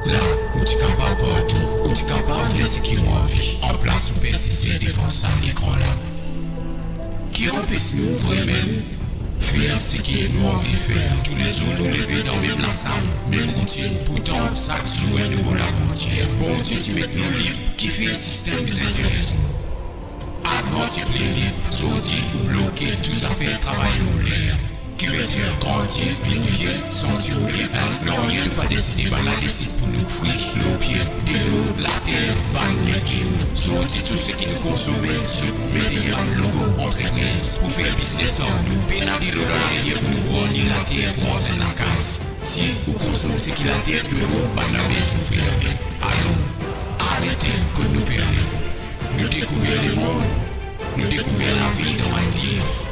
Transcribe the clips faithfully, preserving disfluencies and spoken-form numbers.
La, ou ti kapav partou, ou ti kapav fer seki ou anvi, anplas ou persize devan sa lekran la. Ki anpes nou vremem fer seki nou anvi fer? Toulezour nou leve dan mem lasam, mem routinn, pourtan sak zour enn nouvo lavantir. Bondie ti met nou lib, kifer sistem bizin dirir nou? Avan ti pli lib, zordi ou bloke, tou zafer travay lor ler. Ki vedir grandi, vinn vie, santi ou lib, e? Nanye nou pa deside, bann la desid pou nou. Fri lor pie, delo, later, bann legim. Zordi tou seki nou konsome, zot met deryer bann logo antrepriz pou fer biznes ar nou. Pena delo dan larivier pou nou bwar, ni later pou ranz enn lakaz. Si ou konsom seki later donn ou, bann la bizin ferme. Alor, arete kot nou pe ale. Nou dekouver lemond, nou dekouver lavi dan bann liv.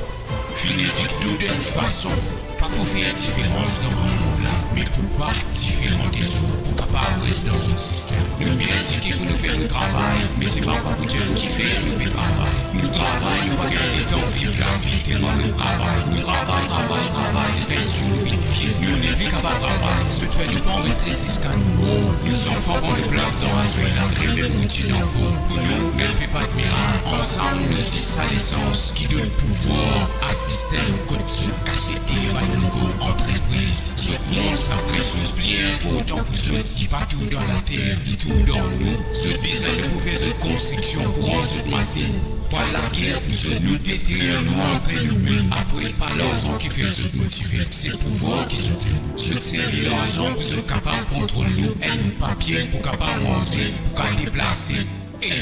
Finn edik nou dan enn fason, pa pou fer diferans dan bann mond la, me pou pa diferan dezot, pou kapav res dan zot sistem. Nou bien edike pou nou fer nou travay, me se pa, pa pou dir nou kifer nou pe travay. Nou travay, nou pa gagn letan viv lavi telman nou travay. Nou travay, travay, travay, ziska enn zour nou vinn vie. Nou leve kapav travay, zot fer nou pa regrete ziska nou mor. Nou zanfan pran nou plas dan laswet la, mem routinn ankor. Pou nou, mem pe pa admiral, ansam nou zis sa lesans ki donn pouvwar a sistem kot zot kasiete bann logo antrepriz. Zot mond sa resours pli inportan pou zot, li pa tou dan later, li tou dan nou. Zot bizin nou pou fer zot konstriksion, pou ranz zot masinn, pou al lager pou zot. Nou detrir nou apre noumem, apre pa larzan ki fer zot motive, se pouvwar ki zot ena. Zot servi larzan pou zot kapav kontrol nou, enn nou papie pou kapav manze, pou kapav deplase, e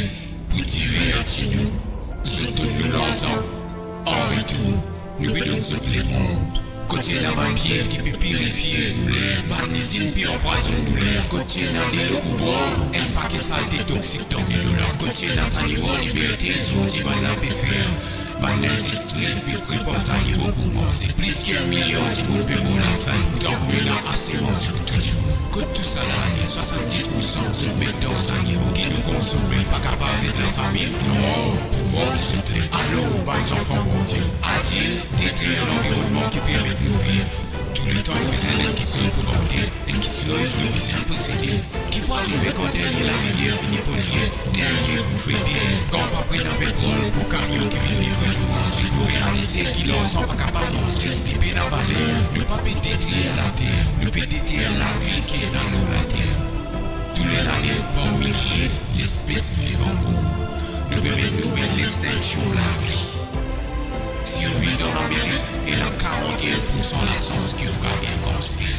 pou diverti nou. Zot donn nou larzan, an retour, nou pe donn zot lemond. Kot ti ena bann pie ki pe pirifie nou ler, bann izinn pe anpwazonn nou ler. Kot ti ena delo pou bwar, enn pake salte toksik dan delo la. Kot ti ena zanimo an liberte, zordi bann la pe fer, bann lindistri pe prepar zanimo pou manze. Plis ki enn miliar dimoun pe mor lafin, pourtan nou ena ase manze pou tou dimoun. Kot tousala ale? Swasanndis poursan zot met dan zanimo ki nou konsome, pa kapav ed lafami. Non, pouvwar zot ena. Alor, bann zanfan Bondie, azir, detrir lanvironnman ki permet nou viv. Touletan nou bizin enn kiksoz pou garde, enn kiksoz nou bizin posede. Ki pou arive kan dernie larivier fini polie, dernie boufe der, kan pa pou ena petrol pou kamion ki vinn livre nou manze, nou realize ki larzan pa kapav manze, li pena valer. Nou pa pe detrir later, nou pe detrir lavi ki ena lor later. Touletan, par milie lespes vivan mor. Nou pe met nou dan lextinksion lavi. Si ou viv dan Lamerik, ena karant-e-enn poursan lasans ki ou kapav gagn kanser.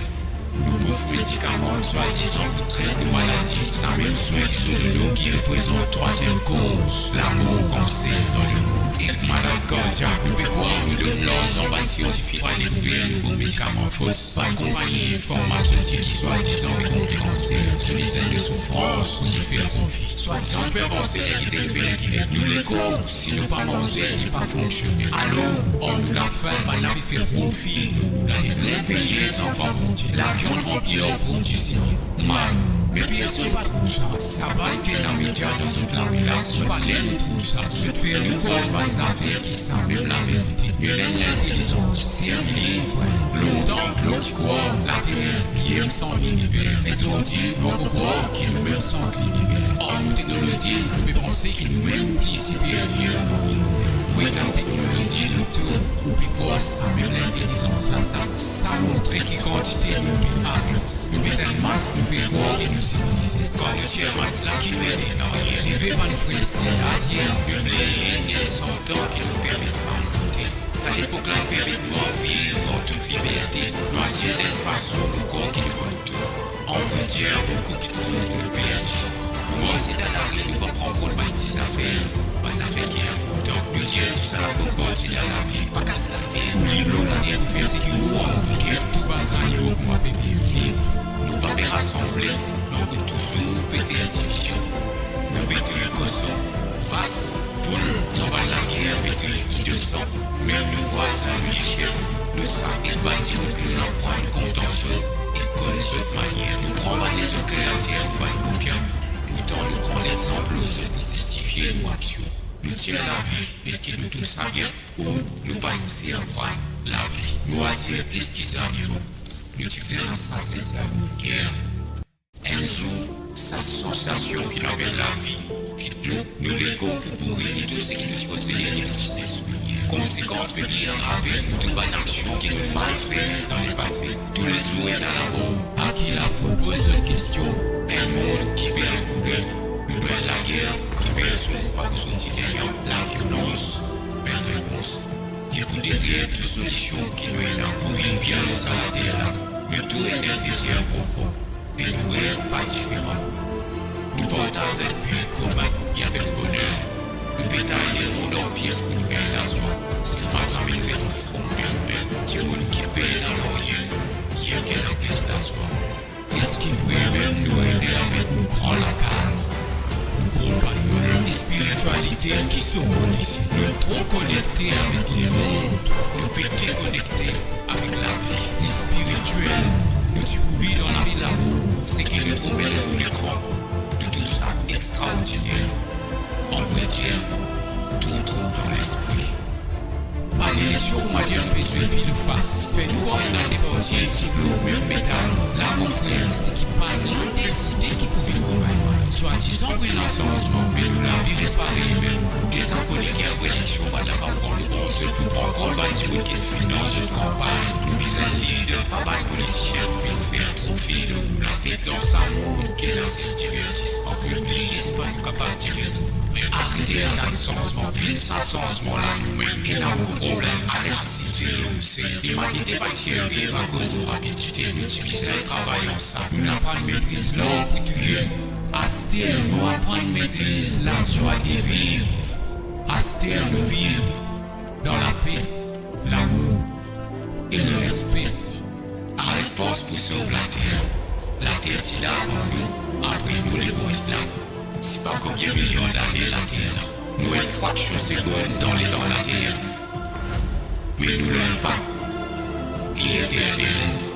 Nou bouf medikaman swadizan pou tret nou maladi, samem swin ki zot donn nou ki reprezant trwaziem koz lamor kanser dan lemond, ek malad kardiak. Nou pe krwar nou donn larzan bann siantifik pou al dekouver nouvo medikaman fos, bann konpagni farmasetik ki swadizan pe kont kanser, sou lizin de soufrans pou zot fer profi. Swadizan nou pe avanse ler gete nou pe rekiler. Nou lekor, si nou pa manze, li pa fonksione. Alor, ar nou lafin, bann la pe fer profi lor nou latet. Reveye, zanfan Bondie. Laviann ranpli ar prodwi simiye. Mann, me personn pa trouv sa. Sa bann ki ena media dan zot lame la, zot pa ler nou trouv sa. Zot fer nou krwar bann zafer ki samem laverite. Me ena enn lintelizans, servi li, frer. Lontan, nou ti krwar later li enn sant liniver. Me zordi, nou ankor krwar ki noumem sant liniver. Ar nou teknolozi, nou pe panse ki noumem pli siperyer lor liniver. Wi, dan teknolozi nou tou, ou pe krwar samem lintelizans la, sa, sa montre ki kantite nou pe avans. Nou met enn mask, nou fer krwar ki nou sivilize. Kan nou tir mask la, ki nou ete? Nanye. Leve bann frer, ser, azir, nou bliye ena san tan ki nou permet fam vote. Sa lepok la permet nou viv an tout liberte. Nou azir dan enn fason nou krwar ki nou konn tou. An verite, boukou kiksoz nou perdi. Nou marse dan lari, nou pa pran kont bann ti zafer, bann zafer ki inportan. Nou dir tousala finn parti dan lavi. Pa kas latet, ou lib lor later pou fer seki ou anvi. Ker tou bann zanimo kouma pe viv lib. Nou pa pe rasanble, nou ankor touzour pe fer divizion. Nou pe touy koson, vas, poul, dan bann lager pe touy inosan. Mem nou vwazin, nou lesiel, nou sa ek bann dimoun ki nou aprann kontan zot e konn zot manier. Nou pran bann lezot kreatir pou bann boukia, pourtan nou pran lexanp lor zot pou zistifie nou aksion. Nou tir lavi, eski nou trouv sa bien? Ou nou pa inn sirprann lavi? Nou azir plis ki zanimo. Nou ti bizin lasazes dan nou ker. Enn zour, stasion ki nou apel lavi, kidonk nou lego pou boure e tou seki nou ti posede li pou ti sez souliye. Konsekans pe vini avek tou bann aksion ki nou mal fer dan lepase. Toulezour ena lamor. A ki la fo poz zot kestion? Enn mond ki pe al koule, oubien lager ki personn pa pou sorti deryer, laviolans? Enn repons. Li pou detrir tou solision ki nou ena pou viv bien lor sa later la. Nou tou ena enn dezir profon, me nou rev pa diferan. Nou partaz enn bi komin ki apel boner. Nou pe tay lemond an pies pou nou gagn lazwa. Seki pa zame nou get fon de nou mem. Dimoun ki pena nanye, ki ena plis lazwa. Eski vremem nou ede avek nou gran lakaz, nou konpagnon? Spiritialite ki so mond isi, nou tro konekte avek lemond, nou pe dekonekte avek lavi spiritiel. Nou ti pou viv dan lavi lamour, seki nou trouve lor lekran, nou trouv sa extraordiner. An vre dir, tou trouv dan lespri. Bann eleksion koumadir nou pe zwe fil ou fas, fer nou krwar ena de parti sou lor mem metal. La, mo frer, seki pa nou deside ki pou vinn gouvernman. Swadizan pou ena sanzman, me nou lavi res parey mem. Nou deza kone ki apre eleksion, bann la pa pran nou konsians pou pran kont bann dimoun ki finans zot kanpagn. Nou bizin lider, pa bann politisien ki vinn fer profi lor nou latet. Dan sa mond ki ena zis divertisman, pou bliye si pa nou kapav direz nou. Me arete atann sanzman, vinn sa sanzman la noumem. Ena boukou problem, ale asize lor nou sel. Limanite pa ti arive akoz nou rapidite, nou ti bizin travay ansam. Nou napa metriz lar pou touye. Aster nou aprann metriz lazwa de viv. Aster nou viv dan lape, lamour e lerespe. Aret pans pou sov later. Later ti la avan nou, apre nou, li pou res la. Sipa konbien milion dane later la. Nou enn fraksion segonn dan letan later. Me nou linpak, li eternel.